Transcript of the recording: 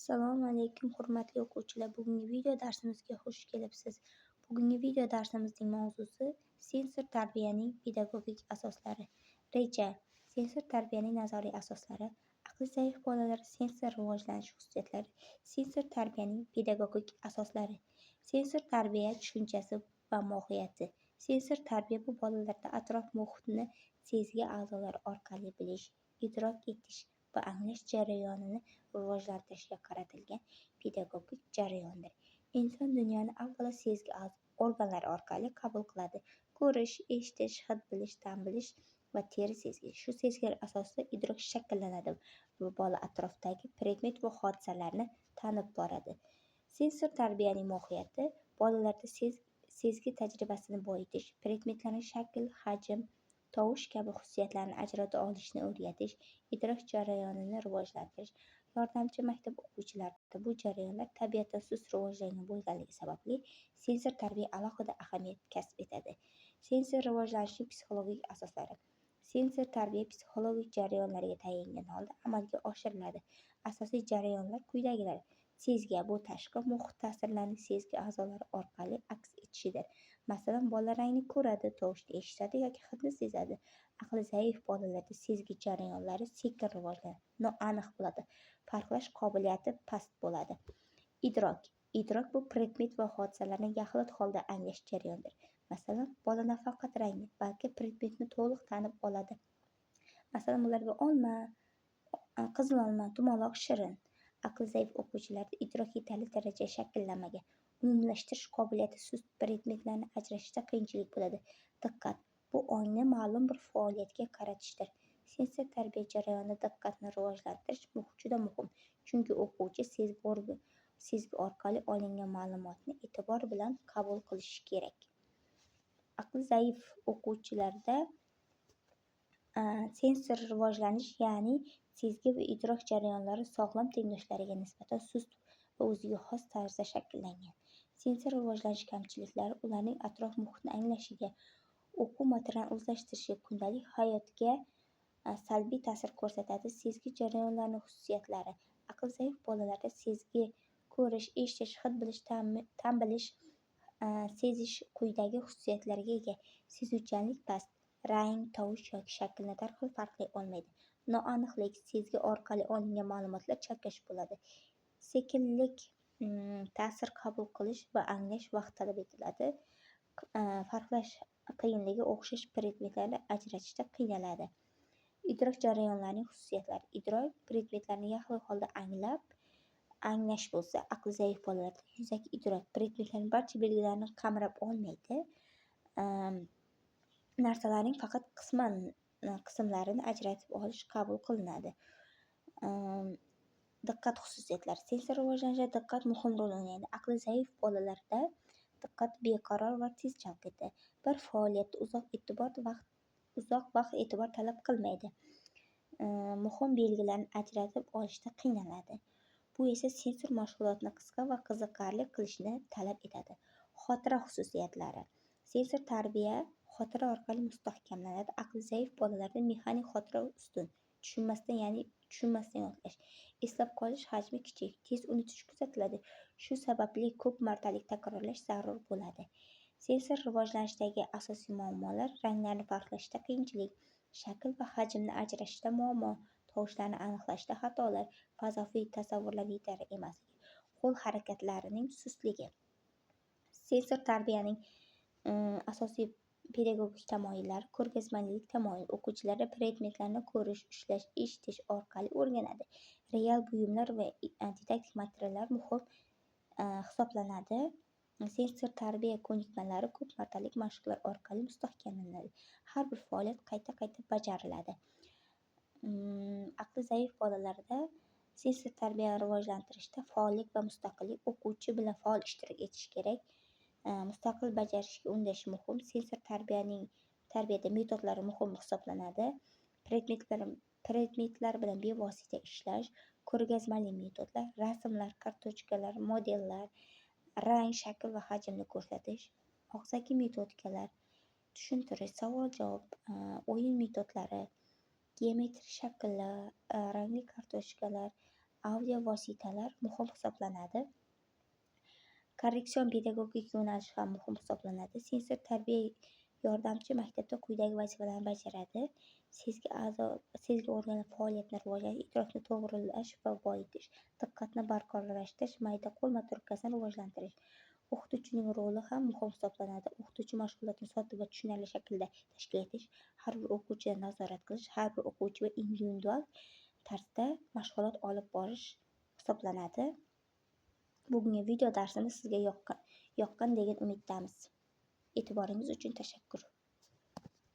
Assalomu alaykum, hurmatli o'quvchilar. Bugungi video darsimizga xush kelibsiz. Bugungi video darsimizning mavzusi sensor tarbiyaning pedagogik asoslari. Reja: sensor tarbiyaning nazariy asoslari, aqli zaif bolalar sensor rivojlanish xususiyatlari, sensor tarbiyaning pedagogik asoslari, sensor tarbiya tushunchasi va mohiyati. Sensor tarbiya bu bolalarda atrof muhitni sezgi a'zolari orqali bilish, idrok etish va anglash jarayonini rivojlantirishga qaratilgan pedagogik jarayondir. Inson dunyoni avvalo sezgi organlari orqali qabul qiladi: ko'rish, eshitish, hid bilish, ta'm bilish va teri sezgi. Shu sezgilar asosida idrok shakllanadi va bola atrofdagi predmet va hodisalarni tanib boradi. Sensor tarbiyaning mohiyati bolalarda sezgi tajribasini boyitish, predmetlarning shakl, hajm, tovush kabi xususiyatlarini ajrata olishni o'rgatish, idrok jarayonini rivojlantirish. Yordamchi maktab o'quvchilarida bu jarayonlar tabiatan sust rivojlangan bo'lganligi sababli sensor tarbiya alohida ahamiyat kasb etadi. Sensor rivojlanishning psixologik asoslari. Sensor tarbiya psixologik jarayonlarga tayangan holda amalga oshiriladi. Asosiy jarayonlar quyidagilar: Sezgi bu tashqi muhit ta'sirlarining sezgi a'zolari orqali aks etishidir. Masalan, bola rangni ko'radi, tovushni eshitadi yoki hidni sezadi. Aqli zaif bolalarda sezgi jarayonlari sekin rivojlanadi, noaniq bo'ladi, farqlash qobiliyati past bo'ladi. Idrok. Idrok bu predmet va hodisalarni yaxlit holda anglash jarayonidir. Masalan, bola nafaqat rangni, balki predmetni to'liq tanib oladi. Masalan, ularga olma, qizil olma, dumaloq, shirin. Aqli zaif o'quvchilarda idrok yetarli darajada shakllanmagan. Umumlashtirish qobiliyati sust, predmetlarni ajratishda qiyinchilik bo'ladi. Diqqat bu ongni ma'lum bir faoliyatga qaratishdir. Sensor tarbiya jarayonida diqqatni rivojlantirish juda muhim, chunki o'quvchi sezgi orqali olingan ma'lumotni e'tibor bilan qabul qilishi kerak. Aqli zaif o'quvchilarda sensor rivojlanish, ya'ni sezgi va idrok jarayonlari sog'lom tengdoshlariga nisbatan sust va o'ziga xos tarzda shakllangan. Sensor rivojlanish kamchiliklari ularning atrof muhitni anglashiga, o'quv materialini o'zlashtirishiga, kundalik hayotga salbiy ta'sir ko'rsatadi. Sezgi jarayonlarining xususiyatlari. Aqli zaif bolalarda sezgi ko'rish, eshitish, hid bilish, ta'm bilish, sezish quyidagi xususiyatlarga ega: sezuvchanlik past, rang, tovush yoki shaklni darhol farqlay olmaydi. Noaniqlik, sezgi orqali olingan ma'lumotlar chalkash bo'ladi. Sekinlik, ta'sir qabul qilish va anglash vaqt talab etiladi. Farqlash qiyinligi, o'xshash predmetlarni ajratishda qiynaladi. Idrok jarayonlarining xususiyatlari. Idrok predmetlarni yaxlit holda anglab, anglash bo'lsa, aqli zaif bolalarda yuzaki idrok predmetlarning barcha belgilarini qamrab olmaydi. Narsalarning faqat qisman qismlarini ajratib olish qabul qilinadi. Diqqat xususiyatlari. Sensor rivojlanishida diqqat muhim rol o'ynaydi. Aqli zaif bolalarda diqqat beqaror va tez chalg'iydi. Bir faoliyatda uzoq vaqt e'tibor talab qilmaydi. Muhim belgilarni ajratib olishda qiynaladi. Bu esa sensor mashg'ulotni qisqa va qiziqarli qilishni talab etadi. Xotira xususiyatlari. Sensor tarbiya xotira orqali mustahkamlanadi. Aqli zaif bolalarda mexanik xotira ustun. Tushunmasdan, ya'ni tushunmasdan yodlash. Eslab qolish hajmi kichik, tez unutish kuzatiladi. Shu sababli ko'p martalik takrorlash zarur bo'ladi. Sensor rivojlanishdagi asosiy muammolar: ranglarni farqlashda qiyinchilik, shakl va hajmni ajratishda muammo, tovushlarni aniqlashda xatolar, fazoviy tasavvurlar yetarli emasligi, qo'l harakatlarining sustligi. Sensor tarbiyaning asosiy pedagogik tamoyillari: ko'rgazmalilik tamoyil. O'quvchilarda predmetlarni ko'rish, ushlash, eshitish orqali o'rganadi. Real buyumlar va didaktik materiallar muhim hisoblanadi. Sensor tarbiya ko'nikmalari ko'p martalik mashqlar orqali mustahkamlanadi. Har bir faoliyat qayta-qayta bajariladi. Aqli zaif bolalarda sensor tarbiyani rivojlantirishda faollik va mustaqillik, o'quvchi bilan faol ishtirok etish kerak. Mustaqil bajarishga undash muhim. Sensor tarbiyada metodlari muhim hisoblanadi. Predmetlar bilan bevosita ishlash, ko'rgazmali metodlar, rasmlar, kartochkalar, modellar, rang, shakl va hajmni ko'rsatish, og'zaki metodikalar, tushuntirish, savol-javob, o'yin metodlari, geometrik shakllar, rangli kartochkalar, Audio vositalar muhim hisoblanadi. Korreksion pedagogik yo'nalish ham muhim hisoblanadi. Sensor tarbiya yordamchi maktabda quyidagi vazifalarni bajaradi: sezgi a'zo, sezgi organlar faoliyatini rivojlantirish, idrokni to'g'rilash va boyitish, diqqatni barqarorlashtirish, mayda qo'l motorikasini rivojlantirish. O'qituvchining roli ham muhim hisoblanadi. O'qituvchi mashg'ulotni sodda va tushunarli shaklda tashkil etish, har bir o'quvchidan nazorat qilish, har bir o'quvchiga individual tarzda mashg'ulot olib borish hisoblanadi. Bugungi video darsimiz sizga yoqqan degan umiddamiz. E'tiboringiz uchun tashakkur.